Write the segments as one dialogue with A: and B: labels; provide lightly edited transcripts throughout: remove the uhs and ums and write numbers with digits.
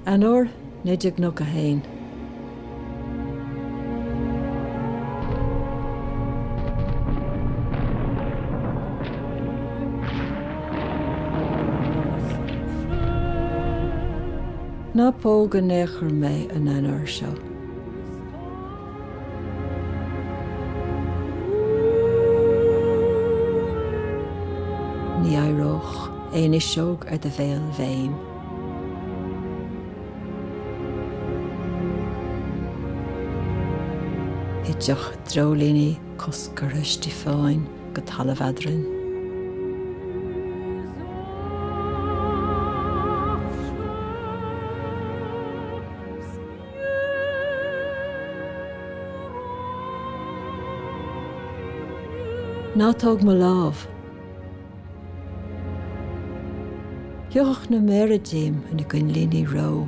A: Eanáir 1991. Ná póg in aon chor mé an Eanáir seo. Ní éireodh aon fhuiseog ar do bhéalbhéim. Thitfeadh dreoilíní coscartha Stiofáin go talamh eadrainn. Ná tóg mo lámh. Gheobhadh na méara díom ina gcoinlíní reo.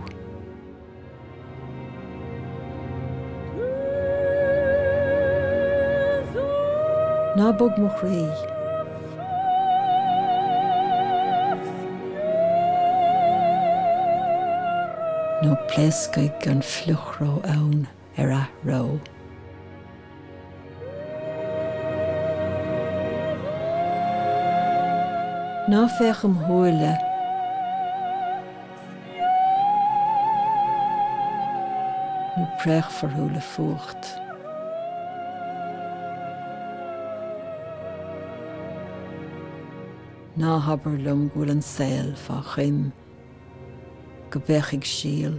A: Ná bog mo chroí. Nó pléascfaidh an fliuchreo ann ar athreo. Ná féach im shúile. Nó préachfar thú le fuacht. Ná habair liom go bhfuil an saol fá choim, go bpéacfaidh síol,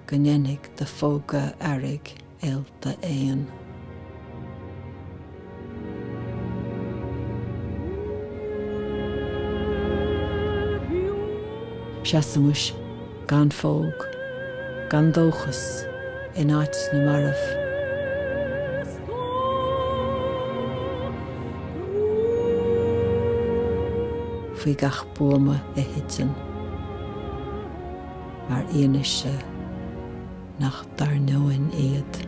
A: go ndéanfaidh do phóga earraigh ealta éan. Seasaimis gan phóg, gan dóchas, in áit na marbh. Faoi gach buama a thiteann, mar fhianaise nach dtarneoinn iad.